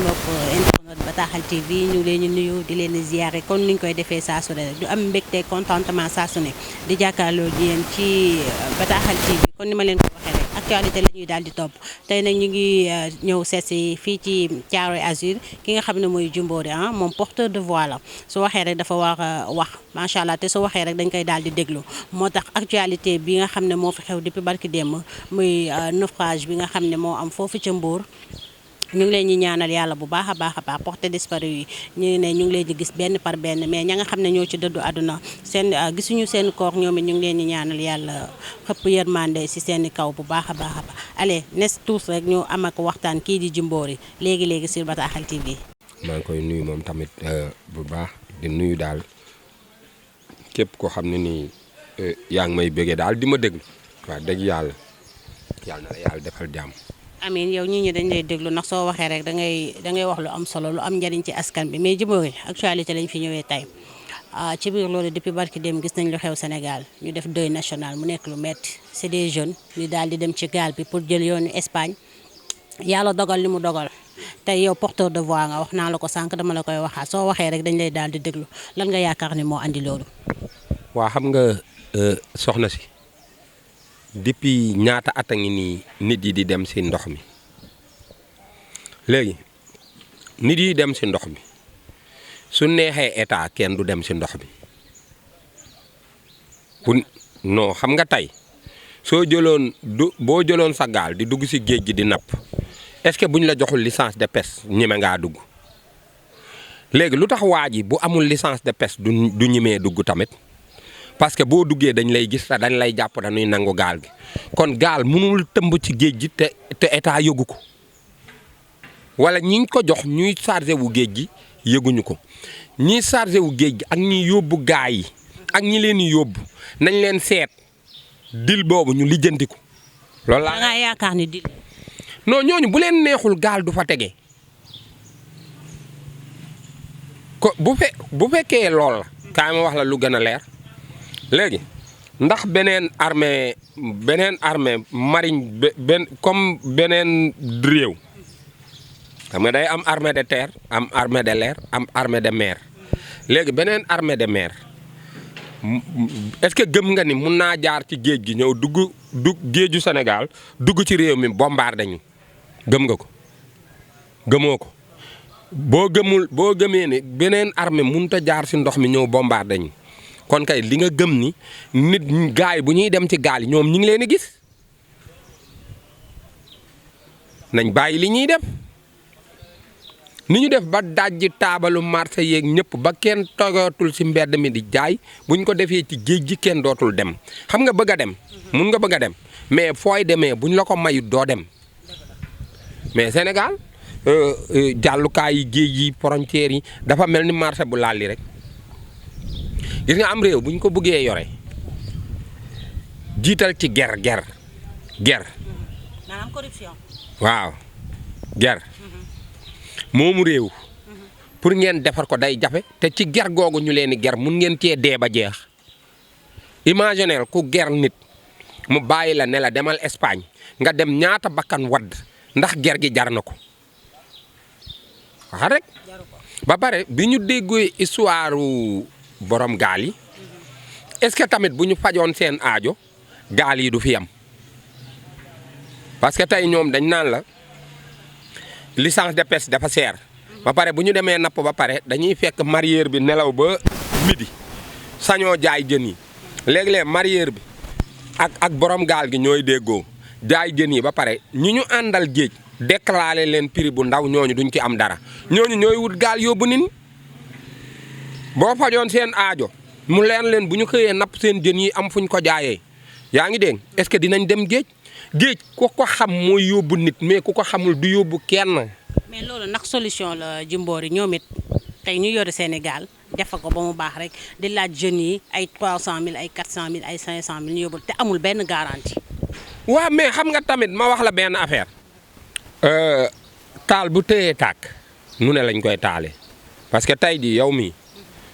mbokk internet Bataaxal TV ñu ngi leen di nuyu di leen ziyaare kon ni ñu koy defee saa su ne rek du am mbégte contentement saa su ne di jàkkaarloo di yéen ci Bataaxal TV kon ni ma leen ko waxee rek actualité la ñuy daal di topp tey nag ñu ngi ñëw seet si fii ci Thiaroye Azur ki nga xam ne mooy Jimbori moom porteur de voix la su waxee rek dafa war a wax macha allah te su waxee rek dañ koy daal di déglu moo tax actualité bi nga xam ne moo fi xew depuis barki démb muy naufrage bi nga xam ne moo am foofu ca Mbour. ñu ngi leen ñi ñaanal yàlla bu baax a baax porté disparu yi ñu ne ñu ngi leen di gis benn par benn mais ña nga xam ne ñoo ci dëddu àdduna seen gisuñu seen koor ñoom it ñu ngi leen ñi ñaanal yàlla xëpp yërmande si seen kaw bu baax a baax allez nes tous rek ñu am ak waxtaan kii di Jimbori léegi sur Bataaxal TV. maa ngi koy nuyu moom tamit bu baax di nuyu daal képp koo xam ne nii yaa ngi may bëggee daal di ma déglu waaw dëgg yàlla na la yàlla defal jàmm. amiin yow ñii ñi dañ lay déglu ndax soo waxee rek da ngay wax lu am solo lu am njëriñ ci askan bi mais Jimbori actualité lañ fi ñëwee tey ci biir loolu depuis barki dem gis nañ lu xew Sénégal ñu def deuil national mu nekk lu metti c'est des jeunes ñu daal di dem ci gaal bi pour jël yoonu Espagne yàlla dogal li mu dogal tey yow porteur de voix nga wax naa la ko sànq dama la koy waxaat soo waxee rek dañ lay daal di déglu lan nga yaakaar ni moo andi loolu. waa xam nga soxna si. depuis ñaata at a ngi nii nit yi di dem ci ndox mi léegi nit yi dem ci ndox mi su neexee état kenn du dem ci ndox mi non xam nga tey soo jëloon boo jëloon sa gaal di dugg ci géej gi di napp est-ce que bu ñu la joxul licence de pêche ñeme ngaa dugg léegi lu tax waa ji bu amul licence de pêche du ñemee dugg tamit. parce que boo duggee dañ lay gis te dañ lay jàpp dañuy nangu gaal gi kon gaal mënul tëmb ci géej gi te état yëgu ko wala ñi ko jox ñuy chargé wu géej gi yëguñu ko ñiy chargé wu géej gi ak ñi yóbbu gaa yi ak ñi leen di yóbbu nañ leen seet dil boobu ñu lijjanti ko. loolu laa nga yaakaar ni dil. non ñooñu bu leen neexul gaal du fa tege ko bu fekkee lool la kaay ma wax la lu gën a leer. léegi ndax beneen armée marine comme beneen réew xam nga day am armée de terre am armée de l'air am armée de mer léegi beneen armée de mer est-ce que gëm nga ni mun naa jaar ci géej gi ñëw dugg géeju Sénégal dugg ci réew mi bombardé ñu gëm nga ko gëmoo ko boo gëmee ni beneen armée mënut a jaar ci ndox mi ñëw bombardé ñu kon kay li nga gëm ni nit gaay bu ñuy dem ci gaal yi ñoom ñu ngi leen di gis nañ bàyyi li ñuy def ni ñu def ba dajji taabalu marché yeeg ñëpp ba kenn toggatul ci mbedd mi di jaay buñ ko defee ci géej gi kenn dootul dem xam nga bëgg a dem mun nga bëgg a dem mais fooy demee buñ la ko mayut doo dem mais Sénégal jàllukaay yi géej yi frontières yi dafa mel ni marché bu laal li rek. gis nga am réew bu ñu ko bëggee yore jiital ci ger. maanaam corruption. waaw ger moomu réew pour ngeen defar ko day jafe te ci ger googu ñu leen di ger mun ngeen cee dee ba jeex. imagineel ku ger nit mu bàyyi la ne la demal Espagne nga dem ñaata bakkan wadd ndax ger gi jar na ko wax rek ba pare bi ñu déggee histoire borom gaal yi est-ce que tamit bu ñu fajoon seen aajo gaal yi du fi am parce que tey ñoom dañ naan la licence de pêche dafa seer ba pare bu ñu demee napp ba pare dañuy fekk mareyeur bi nelaw ba midi sañoo jaay jën yi léeg-léeg mareyeur bi ak borom gaal gi ñooy déggoo jaay jën yi ba pare ñi ñu àndal géej déclaré leen prix bu ndaw ñooñu duñ ci am dara ñooñu ñooy wut gaal yóbbu nit ñi boo fajoon seen aajo mu leen bu ñu xëyee napp seen jën yi am fuñ ko jaayee yaa ngi dégg est-ce que dinañ dem géej ku ko xam mooy yóbbu nit mais ku ko xamul du yóbbu kenn. mais loolu nag solution la Jimbori ñoom it tey ñu yore Sénégal defa ko ba mu baax rek di laaj jeunes yi ay 300000 ay 400000 ay 500000 ñu yóbbul te amul benn garantie. waaw mais xam nga tamit ma wax la benn affaire taal bu tëyee tàkk nu ne lañ koy taale parce que tey jii yow mii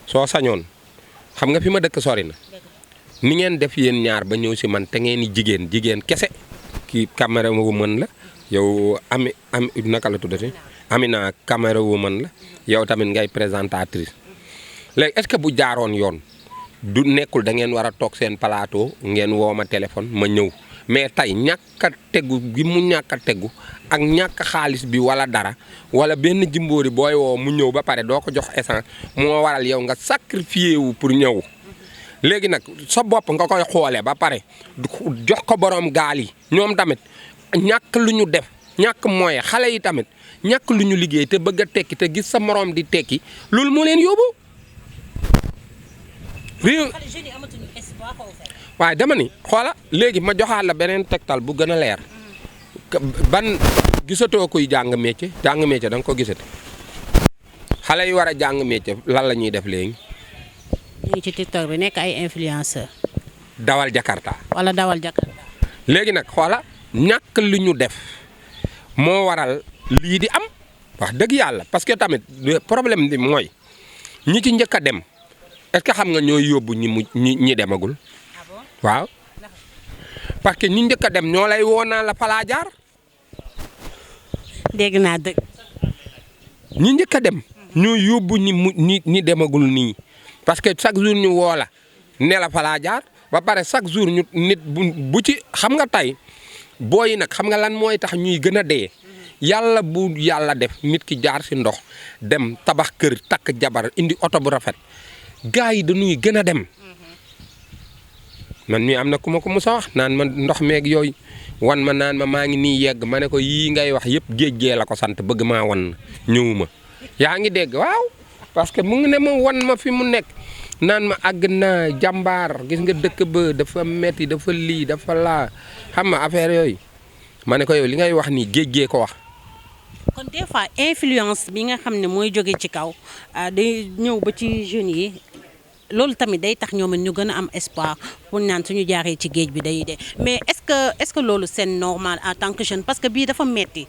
soo sañoon xam nga fi ma dëkk sori na ni ngeen def yéen ñaar ba ñëw si man te ngeen ni jigéen kese kii caméra wu mën la yow ami naka la tuddati Amina caméra woman la yow tamit ngay présentatrice léegi est-ce que bu jaaroon yoon du nekkul da ngeen war a toog seen plateau ngeen woo ma téléphone ma ñëw mais tey ñàkk a tegu gi mu ñàkk a tegu ak ñàkk xaalis bi wala dara wala benn jimboori booy woo mu ñëw ba pare doo ko jox essence moo waral yow nga sacrifié wu pour ñëw léegi nag sa bopp nga koy xoolee ba pare jox ko borom gaal yi ñoom tamit ñàkk lu ñu def ñàkk moyen xale yi tamit ñàkk lu ñu liggéey te bëgg a tekki te gis sa morom di tekki loolu moo leen yóbbu réew waaye dama ni xoola léegi ma joxaat la beneen tegtal bu gën a leer ban gisatoo kuy jàng métier da nga ko gisati xale yi war a jàng métier lan la ñuy def léegi. ñu ngi ci TikTok bi nekk ay influenceur dawal Jakarta. wala dawal Jakarta. léegi nag xoola ñàkk li ñu def moo waral lii di am wax dëgg yàlla parce que tamit problème bi mooy ñi ci njëkk a dem est-ce que xam nga ñooy yóbbu ñi demagul. waaw parce que ñi njëkk a dem ñoo lay woo naan la falaa jaar. dégg naa dëgg. ñi njëkk a dem ñoo yóbbu ñi demagul nii parce que chaque jour ñu woo la ne la falaa jaar ba pare chaque jour ñu nit bu ci xam nga tey booy yi nag xam nga lan mooy tax ñuy gën a dee yàlla bu yàlla def nit ki jaar si ndox dem tabax kër takk jabar indi oto bu rafet gars yi dañuy gën a dem. man mii am na ku ma ko mos a wax naan ma ndox meeg yooyu wan ma naan ma maa ngi nii yegg ma ne ko yii ngay wax yëpp géej gee la ko sant bëgg maa wan ñëwuma yaa ngi dégg waaw parce que mu ngi ne ma wan ma fi mu nekk naan ma àgg naa jàmbaar gis nga dëkk ba dafa metti dafa lii dafa laa xam nga affaire yooyu ma ne ko yow li ngay wax nii géej gee ko wax. kon des fois influence bi nga xam ne mooy jóge ci kaw day ñëw ba ci jeunes yi. loolu tamit day tax ñoom ñu gën a am espoir pour naan suñu jaaree ci géej bi day dee mais est-ce que loolu c'est normal en tant que jeune parce que bii dafa metti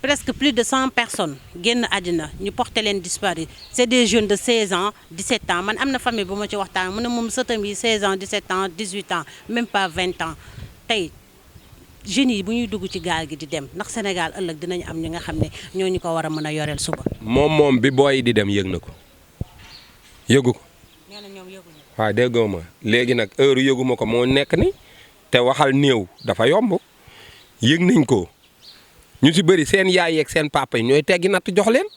presque plus de 100 personnes génn àddina ñu porté leen disparu c'est des jeunes de 16 ans 17 ans man am na famille bu ma ci waxtaan mu ne moom sëtam yi 16 ans 17 ans 18 ans même pas 20 ans tey jeunes yi bu ñuy dugg ci gaal gi di dem ndax Sénégal ëllëg dinañ am ñi nga xam ne ñooñu ko war a mën a yoreel suba. moom bi booy di dem yëg na ko yëgu ko. waaw déggoo ma léegi nag heure yëguma ko moo nekk ni te waxal néew dafa yomb yëg nañ ko ñu ci bëri seen yaay yeeg seen papa yi ñooy teggi natt jox leen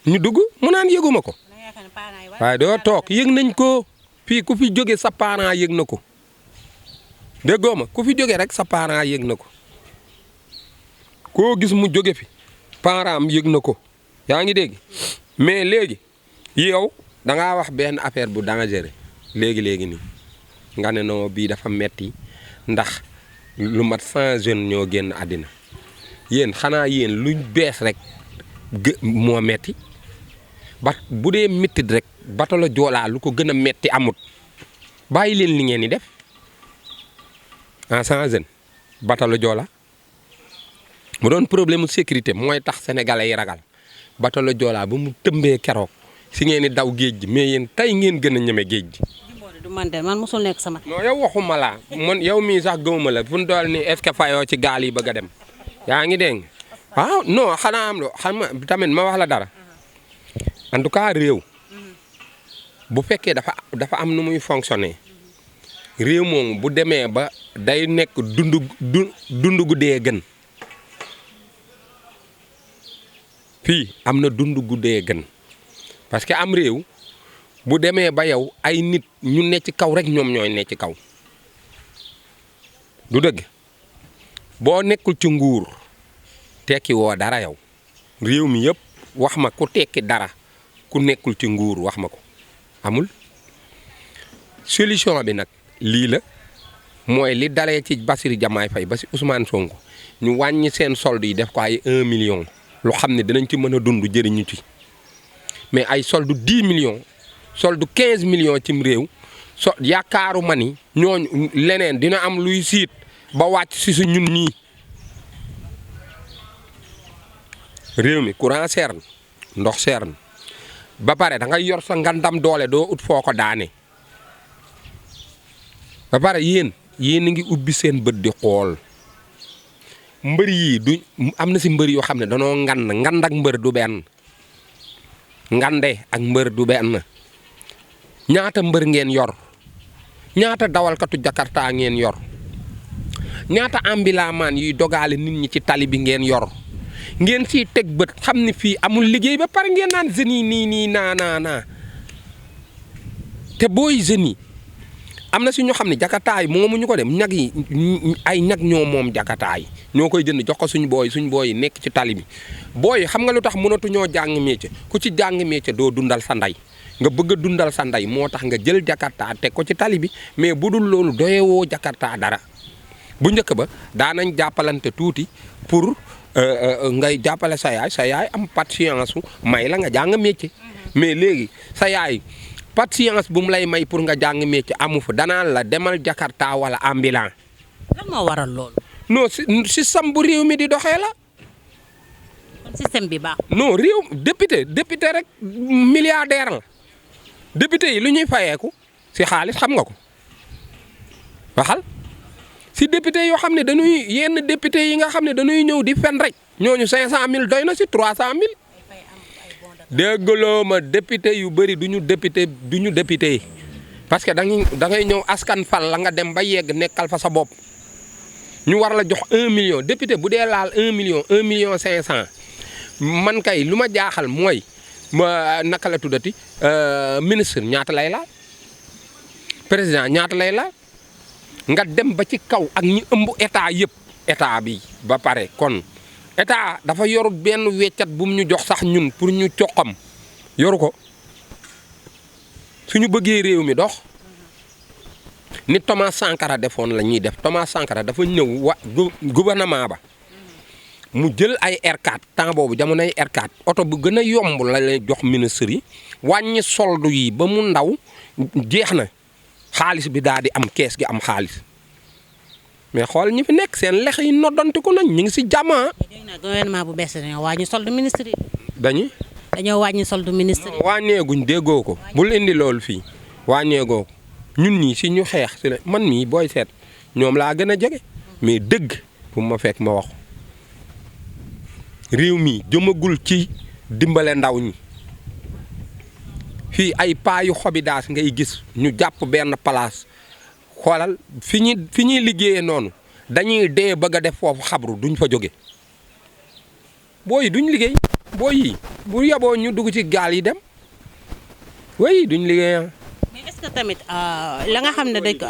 ñu dugg mu naan yëguma ko waaye doo toog yëg nañ ko fii ku fi jóge sa parent yëg na ko déggoo ma ku fi jóge rek sa parent yëg na ko koo gis mu jóge fi parent am yëg na ko yaa ngi dégg mais léegi yow da ngaa wax benn affaire bu dangereux léegi nii nga ne non bii dafa metti ndax lu mat 100 jeunes ñoo génn àddina yéen xanaa yéen luñ bees rek moo metti ba bu dee mettit rek bato la Joola lu ko gën a metti amut bàyyi leen li ngeen di def en 100 jeunes bato la Joola mu doon problème sécurité mooy tax sénégalais yi ragal bato la Joola ba mu tëmbee keroog. si ngeen di daw géej gi mais yéen tey ngeen gën a ñeme géej gi. du man de man mosul nekk sama. non yow waxuma la man yow mii sax gëmuma la fu mu toll nii est-ce que fayoo ci gaal yi bëgg a dem yaa ngi dégg waaw non xanaa am loo xam nga tamit ma wax la dara en tout cas réew bu fekkee dafa am nu muy fonctionner réew moomu bu demee ba day nekk dund gu dee gën fii am na dund gu dee gën. parce que am réew bu demee ba yow ay nit ñu ne ci kaw rek ñoom ñooy ne ci kaw du dëgg boo nekkul ci nguur tekki woo dara yow réew mi yëpp wax ma ku tekki dara ku nekkul ci nguur wax ma ko amul solution bi nag lii la mooy li dalee ci Bassirou Diomaye Faye ba si Ousmane Sonko ñu wàññi seen solde yi def ko ay 1 million lu xam ne dinañ ci mën a dund jëriñu ci mais ay solde 10 millions solde 15 millions cim réew yaakaaruma ni ñooñu leneen dina am luy siit ba wàcc si su ñun ñii réew mi courant seer na ndox seer na ba pare da ngay yor sa ngandam doole doo ut foo ko daane ba pare yéen a ngi ubbi seen bët di xool mbër yii du am na si mbër yoo xam ne danoo ngand ak mbër du benn ngande ak mbër du benn ñaata mbër ngeen yor ñaata dawalkatu jakarta ngeen yor ñaata ambulant yuy dogaale nit ñi ci tali bi ngeen yor ngeen ciy teg bët xam ne fii amul liggéey ba pare ngeen naan jeunes yi nii naa te booy jeunes yi am na si ñoo xam ne jakarta yi moomuñu ko dem ñag yi ay ñag ñoo moom jakarta yi ñoo koy jënd jox ko suñu booy yi nekk ci tali bi booy xam nga lu tax mënatu ñoo jàng métier ku ci jàng métier doo dundal sa ndey nga bëgg a dundal sa ndey moo tax nga jël jakarta teg ko ci tali bi mais bu dul loolu doyewoo jakarta dara bu njëkk ba daanañ jàppalante tuuti pour ngay jàppale sa yaay am patience may la nga jàng métier mais léegi sa yaay patience bu mu lay may pour nga jàng métier amu fa danaan la demal jakarta wala ambulant. lan moo waral loolu. non système bu réew mi di doxee la. kon système bi baax. non réew député rek milliardaire la député yi lu ñuy fayeeku si xaalis xam nga ko waxal si député yoo xam ne dañuy yenn député yi nga xam ne dañuy ñëw di fen rek ñooñu 500000 doy na si 300000. déggaloo ma député yu bëri du ñu député parce que da ngay ñëw askan fal la nga dem ba yegg nekkal fa sa bopp ñu war la jox 1 million député bu dee laal 1 million 1 million 500 man kay lu ma jaaxal mooy ma naka la tuddati ministre ñaata lay laal président ñaata lay laal nga dem ba ci kaw ak ñi ëmb état yëpp état bi ba pare kon. état dafa yoru benn weccat bu mu ñu jox sax ñun pour ñu coqam yoru ko suñu bëggee réew mi dox ni Thomas Sankara defoon la ñuy def Thomas Sankara dafa ñëw gouvernement ba mu jël ay R4 temps boobu jamonoy R4 oto bu gën a yomb la lay jox ministre yi wàññi soldu yi ba mu ndaw jeex na xaalis bi daal di am kees gi am xaalis. mais xool ñi fi nekk seen lex yi noddantiku nañ ñu ngi si jàmm. dégg naa gouvernement bu bees dañoo wàññi solde ministre yi. dañoo wàññi solde ministre yi. wàññeeguñ déggoo ko. bul indi loolu fii wàññeegoo ko ñun ñii si ñu xeex si la man mii booy seet ñoom laa gën a jege. mais dëgg bu ma fekk ma wax réew mi jëmagul ci dimbale ndaw ñi fii ay paa yu xobidaas ngay gis ñu jàpp benn place. xoolal fi ñuy liggéeyee noonu dañuy dee bëgg a def foofu xabru duñ fa jóge booy yi duñ liggéey booy yi bu yaboo ñu dugg ci gaal yi dem oui duñ liggéey. mais est-ce que tamit la nga xam ne dañ ko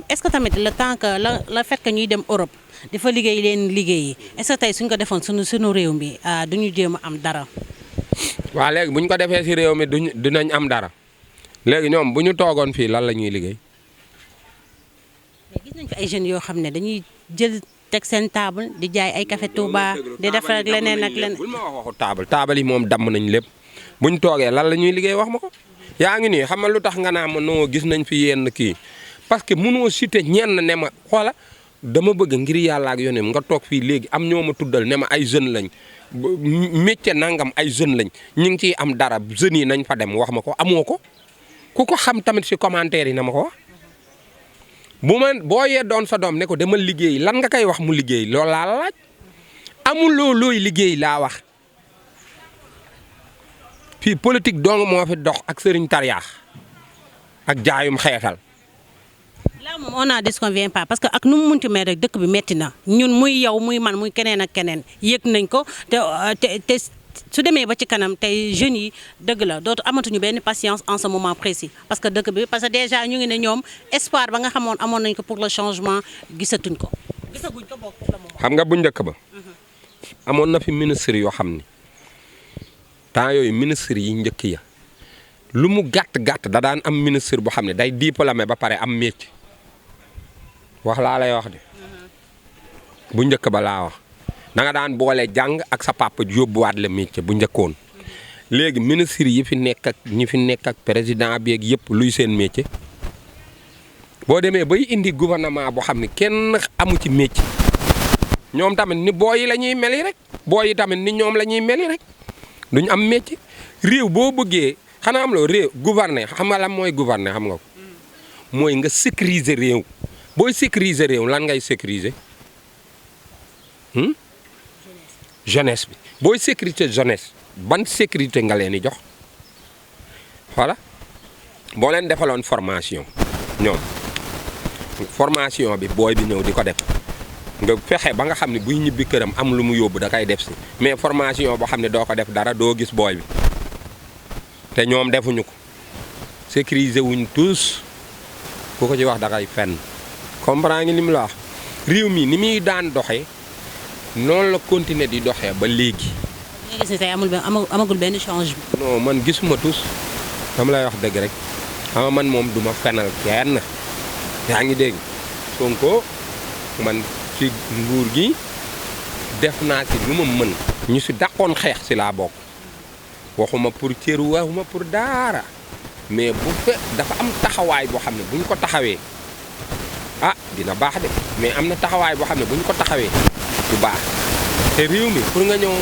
est-ce que tamit le temps que la fait que ñuy dem Europe di fa liggéey leen liggéey yi est-ce que tey suñ ko defoon suñu réew mi duñu jéem a am dara. waaw léegi buñ ko defee si réew mi dinañ am dara léegi ñoom bu ñu toogoon fii lan la ñuy liggéey. gis nañ fi ay jeunes yoo xam ne dañuy jël teg seen table di jaay ay café Touba di defar ak leneen ak leneen. bul ma waxu table yi moom damm nañ lépp buñ toogee lan la ñuy liggéey wax ma ko. yaa ngi nii xam nga lu tax nga naa ma noo gis nañ fi yenn kii parce que mënoo citer ñenn ne ma xoola dama bëgg ngir yàlla ak yoneem nga toog fii léegi am ñoo ma tuddal ne ma ay jeunes lañ métier nangam ay jeunes lañ ñu ngi ciy am dara jeunes yi nañ fa dem wax ma ko amoo ko ku ko xam tamit si commentaire yi na ma ko wax. boo yee doon sa doom ne ko demal liggéey lan nga koy wax mu liggéey loolu laa la laaj amul looy liggéey laa wax fii politique dong moo fi dox ak sëriñ tariyaax ak jaayum xeexal. là moom on n'en disconvient pas parce que ak nu mu munti mel rek dëkk bi metti na ñun muy yow muy man muy keneen ak keneen yëg nañ ko te su demee ba ci kanam tey jeunes yi dëgg la dootu amatuñu benn patience en ce moment précis parce que dëkk bi parce que déjà ñu ngi ne ñoom espoir ba nga xamoon amoon nañ ko pour le changement gisaguñ ko bokk pour le moment. xam nga bu njëkk ba. amoon na fi ministre yoo xam ni temps yooyu ministre yi njëkk ya lu mu gàtt da daan am ministre boo xam ne day diplômé ba pare am métier wax laa lay wax de bu njëkk ba laa wax. da nga daan boole jàng ak sa papa yóbbuwaat la métier bu njëkkoon léegi ministre yi fi nekk ak ñi fi nekk ak président bi ak yëpp luy seen métier boo demee bay indi gouvernement boo xam ne kenn amu ci métier ñoom tamit ni booy yi la ñuy meli rek booy yi tamit ni ñoom la ñuy meli rek duñ am métier réew boo bëggee xanaa am loo réew gouverner xam nga lan mooy gouverner xam nga ko mooy nga sécuriser réew booy sécuriser réew lan ngay sécuriser jeunesse bi booy sécurité jeunesse ban sécurité nga leen di jox voilà boo leen defaloon formation ñoom formation bi booy bi ñëw di ko def nga fexe ba nga xam ne buy ñibbi këram am lu mu yóbbu da koy def si mais formation boo xam ne doo ko def dara doo gis booy bi te ñoom defuñu ko sécuriser wuñ tous ku ko ci wax da koy fenn comprend ngi li mu la wax réew mi ni muy daan doxee noonu la continuer di doxee ba léegi. nga gis ne tey amagul benn changement. non man gisuma tous dama lay wax dëgg rek xam man moom duma fenal kenn yaa ngi dégg Sonko man ci nguur gi def naa ci lu ma mën ñu si dàqoon xeex si laa bokk waxuma pour cër waxuma pour daara mais bu fe dafa am taxawaay boo xam ne buñ ko taxawee dina baax de mais am na taxawaay boo xam ne buñ ko taxawee du baax te réew mi pour nga ñëw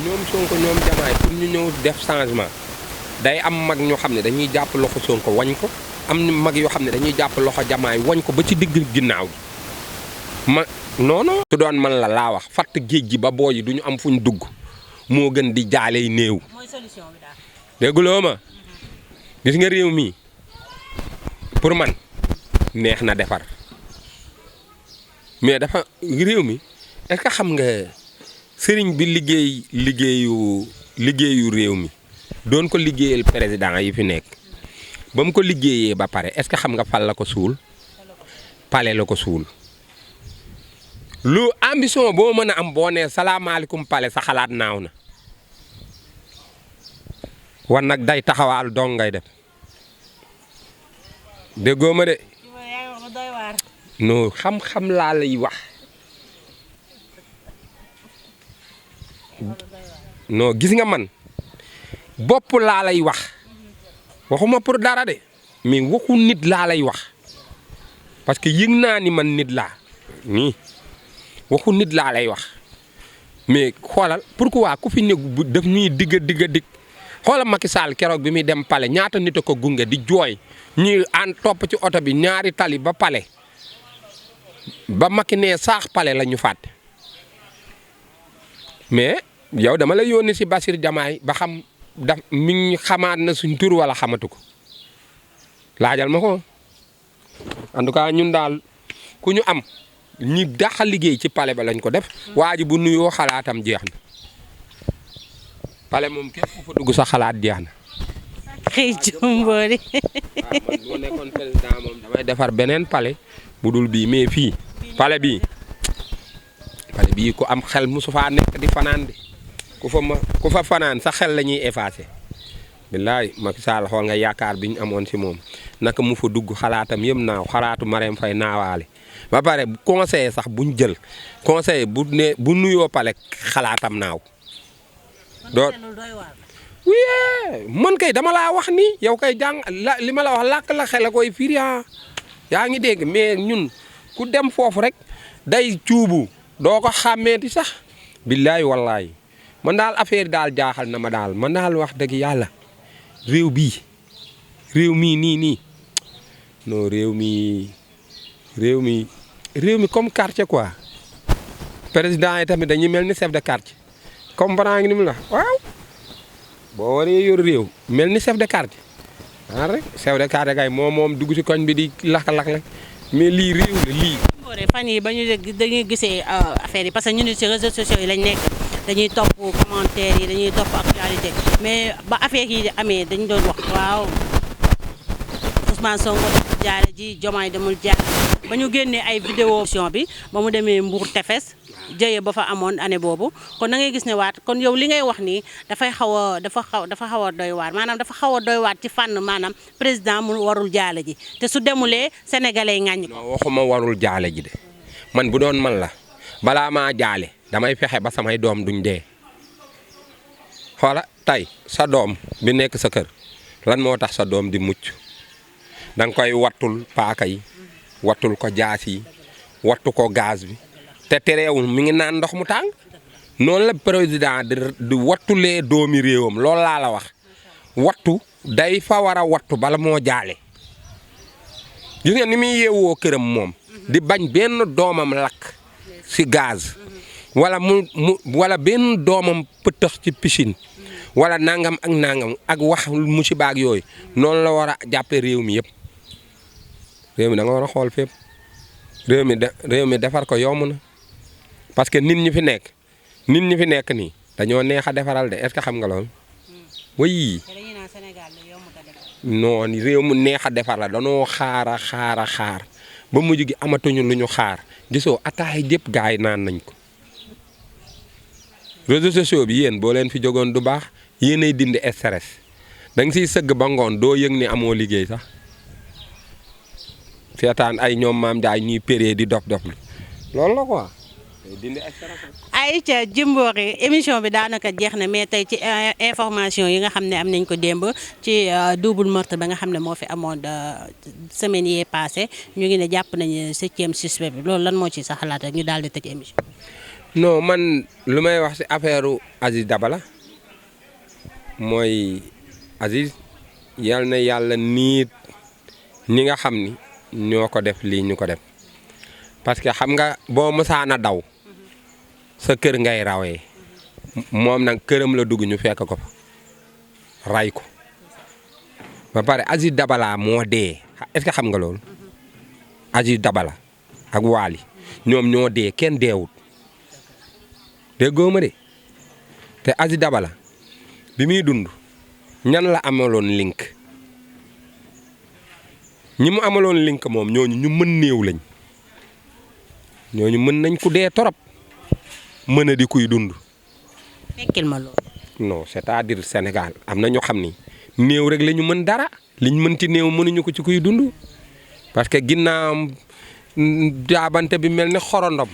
ñoom Sonko ñoom Diomaye pour ñu ñëw def changement day am mag ñoo xam ne dañuy jàpp loxo Sonko wañ ko am na mag yoo xam ne dañuy jàpp loxo Diomaye wañ ko ba ci digg ginnaaw gi non su doon man la laa wax fatt géej gi ba booy yi du ñu am fuñ dugg moo gën di jaaley néew. mooy solution bi daal. dégguloo ma gis nga réew mi pour man neex na defar mais dafa réew mi est-ce que xam nga sëriñ bi liggéeyu réew mi doon ko liggéeyal président yi fi nekk ba mu ko liggéeyee ba pare est-ce que xam nga fal la ko suul pale la ko suul lu ambition boo mën a am boo nee salaamaaleykum pale sa xalaat naaw na wan nag day taxawaal dong ngay def déggoo ma de non xam-xam laa lay wax non gis nga man bopp laa lay wax waxuma pour dara de mais waxu nit laa lay wax parce que yëg naa ni man nit laa nii waxu nit laa lay wax mais xoolal pourquoi ku fi ne daf ñuy digg xoolal Macky Sall keroog bi muy dem pale ñaata nit a ko gunge di jooy ñuy topp ci oto bi ñaari tali ba pale ba Macky nee saax pale la ñu fàtte mais yow dama la yónni si Bassirou Diomaye ba xam mi ngi xamaat na suñ tur wala xamatu ko laajal ma ko en tout cas ñun daal ku ñu am ñi dàq liggéey ci pale ba lañ ko def waa ji bu nuyoo xalaatam jeex na pale moom képp ku fa dugg sa xalaat jeex na. xëy jumboori. man bu nekkoon président moom damay defar beneen pale bu dul bii mais fii pale bii ku am xel musu faa nekk di fanaan de ku fa fanaan sa xel la ñuy effacé. billaay Macky Sall xool nga yaakaar bi ñu amoon si moom naka mu fa dugg xalaatam yëpp naaw xalaatu Marème Faye naawaale ba pare conseiller sax buñ jël conseiller bu nuyoo pale xalaatam naaw. oui man kay dama laa wax ni yow kay jàng li ma la wax làkk la xel a koy firi yaa ngi dégg mais ñun ku dem foofu rek day cuubu doo ko xàmmeeti sax. billaay wallaay man daal affaire daal jaaxal na ma daal man daal wax dëgg yàlla réew mii nii non réew mi comme quartier quoi président yi tamit dañuy mel ni chef de quartier. comprendre nga ni mu la waaw boo waree yor réew mel ni chef de quartier rek chef de quartier kay moom dugg ci koñ bi di lakk-lakk la mais lii réew la lii. fan yi ba ñu dañuy gisee affaire yi parce que ñun ci réseaux sociaux yi lañ nekk dañuy topp commentaire yi dañuy topp actualité mais ba affaire yi amee dañu doon wax waaw Ousmane Sonko demul jaare ji Diomaye demul jaare ba ñu génnee ay vidéo bi ba mu demee Mbour Tefes jëye ba fa amoon année boobu kon da ngay gis ne waat kon yow li ngay wax nii dafa xaw a doy waar maanaam dafa xaw a doy waat ci fànn maanaam président mu warul jaale ji te su demulee sénégalais ŋàññi ko. non waxuma warul jaale ji de man bu doon man la balaa maa jaale damay fexe ba samay doom duñ dee xoola tey sa doom bi nekk sa kër lan moo tax sa doom di mucc da nga koy wattul paaka yi wattul ko jaas yi wattu ko gaz bi. te terewul mi ngi naan ndox mu tàng noonu la président di wattulee doomi réewam loolu laa la wax wattu day fa war a wattu bala moo jaale gis nga ni muy yeewoo këram moom di bañ benn doomam lakk ci gaz wala benn doomam pëtëx ci piscine wala nangam ak wax musiba ak yooyu noonu la war a jàppee réew mi yëpp réew mi da nga war a xool fépp réew mi defar ko yomb na parce que nit ñi fi nekk nii dañoo neex a defaral de est-ce que xam nga loolu oui non réew mu neex a defar la danoo xaar ba mujj gi amatuñu lu ñu xaar gisoo ataay jëpp gars yi naan nañ ko réseaux sociaux bi yéen boo leen fi jógoon du baax yéenay dindi stress da nga siy sëgg ba ngoon doo yëg ni amoo liggéey sax seetaan ay ñoom maam Ndiaye ñuy péré di dof loolu la quoi dindi stress. Aïcha Djimbory émission bi daanaka jeex na mais tey ci information yi nga xam ne am nañ ko démb ci double meurtre ba nga xam ne moo fi amoon semaine yee passé ñu ngi ne jàpp nañu 7e suspect bi loolu lan moo ci sa xalaat rek ñu daal di tëj émission. non man lu may wax ci affaire Aziz Dabala mooy Aziz yal na yàlla niit ñi nga xam ni ñoo ko def lii ñu ko def parce que xam nga boo mësaana daw sa kër ngay rawee moom nag këram la dugg ñu fekk ko fa ray ko ba pare Aziz Dabala moo dee est-ce que xam nga loolu Aziz Dabala ak Waly ñoom ñoo dee kenn deewut déggoo ma de te Aziz Dabala bi muy dund ñan la amaloon link ñi mu amaloon link moom ñooñu ñu mën néew lañ ñooñu mën nañ ku dee torop mën a di kuy dund. fekkil ma loolu. non c'est-à-dire Sénégal am na ñoo xam ni néew rek la ñu mën dara liñ mën ci néew mënuñu ko ci kuy dund parce que ginnaaw jaabante bi mel ni xorondom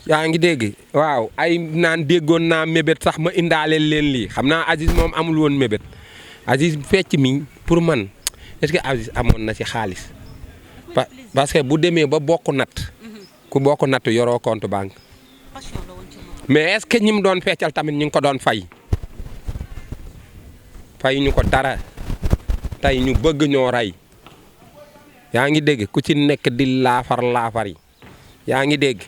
yaa ngi dégg waaw ay naan déggoon naa mébét sax ma indaaleel leen lii xam naa Aziz moom amul woon mébét Aziz fecc mi pour man est-ce que Aziz amoon na ci xaalis parce que bu demee ba bokk natt ku bokk natt yoroo compte banque mais est-ce que ñi mu doon feccal tamit ñu ngi ko doon fay ñu ko dara tey ñu bëgg ñoo rey yaa ngi dégg ku ci nekk di laafar yi yaa ngi dégg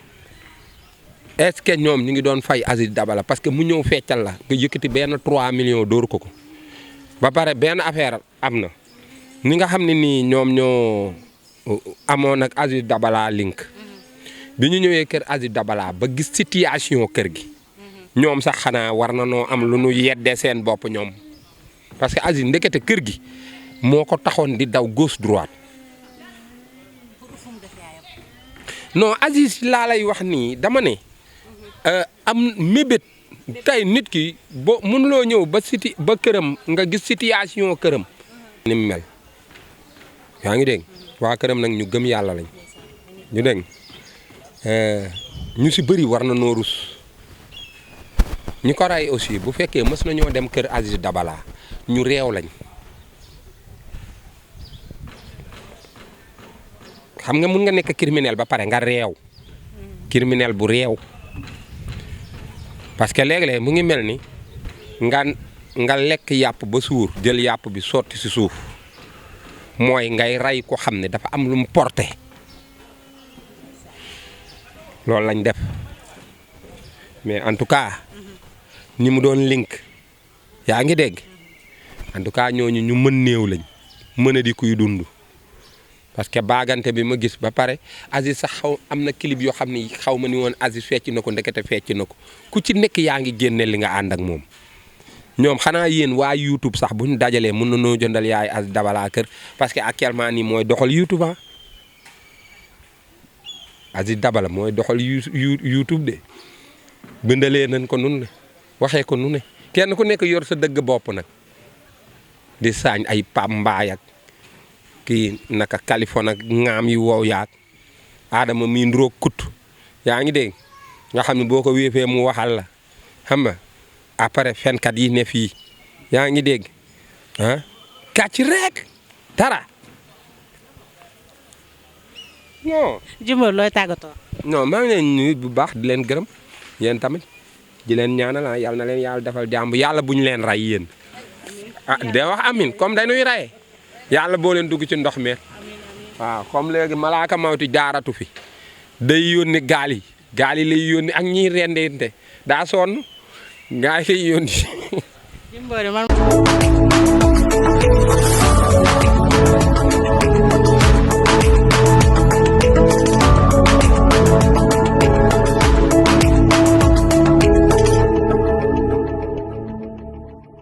est-ce que ñoom ñu ngi doon fay Aziz Dabala parce que mu ñëw feccal la nga yëkkati benn 3 millions dóor ko ba pare benn affaire am na ni nga xam ne nii ñoom ñoo amoon ak Aziz Dabala link bi ñu ñëwee kër Aziz Dabala ba gis situation kër gi ñoom sax xanaa war na noo am lu nu yeddee seen bopp ñoom parce que Aziz ndekete kër gi moo ko taxoon di daw gauche droite non Aziz laa lay wax nii dama ne am mébét tey nit ki boo mënuloo ñëw ba këram nga gis situation këram ni mu mel yaa ngi dégg waa këram nag ñu gëm yàlla lañ ñu dégg ñu si bëri war na noo rus ñi ko rey aussi bu fekkee mës nañoo dem kër Aziz Dabala ñu réew lañ xam nga mun nga nekk criminel ba pare nga réew criminel bu réew parce que léeg-léeg mu ngi mel ni nga lekk yàpp ba suur jël yàpp bi sotti si suuf mooy ngay rey ko xam ne dafa am lu mu porté loolu lañ def mais en tout cas ñi mu doon link yaa ngi dégg en tout cas ñooñu ñu mën néew lañ mën a di kuy dund parce que baagante bi ma gis ba pare Aziz sax am na clip yoo xam ni xaw ma ni woon Aziz fecc na ko ndekete fecc na ko ku ci nekk yaa ngi génne li nga ànd ak moom ñoom xanaa yéen waa YouTube sax bu ñu dajalee mën na noo jëndal yaay Aziz Dabala kër parce que actuellement nii mooy doxal YouTube ah Aziz Dabala mooy doxal YouTube de bindalee nañ ko nun ne waxee ko nu ne kenn ku nekk yor sa dëgg bopp nag di saañ ay pam mbaay ak kii naka Californie ak ŋaam yi wow yaag Adama mii nduroog kut yaa ngi dégg nga xam ne boo ko wéefee mu waxal la xam nga après fenkat yi ne fii yaa ngi dégg ah kàcc rek dara non. Djimbory looy tàggatoo. non maa ngi leen nuyu bu baax di leen gërëm yéen tamit di leen ñaanal yàlla na leen yàlla defal jàmm yàlla bu ñu leen ray yéen ah de wax amin comme dañuy raye yàlla boo leen dugg ci ndox mi waaw comme léegi malaaka mawti jaaratu fi day yónni gaal yi gaal yi lay yónni ak ñiy rendente daa sonn gaal yi lay yónni. Jimbori man.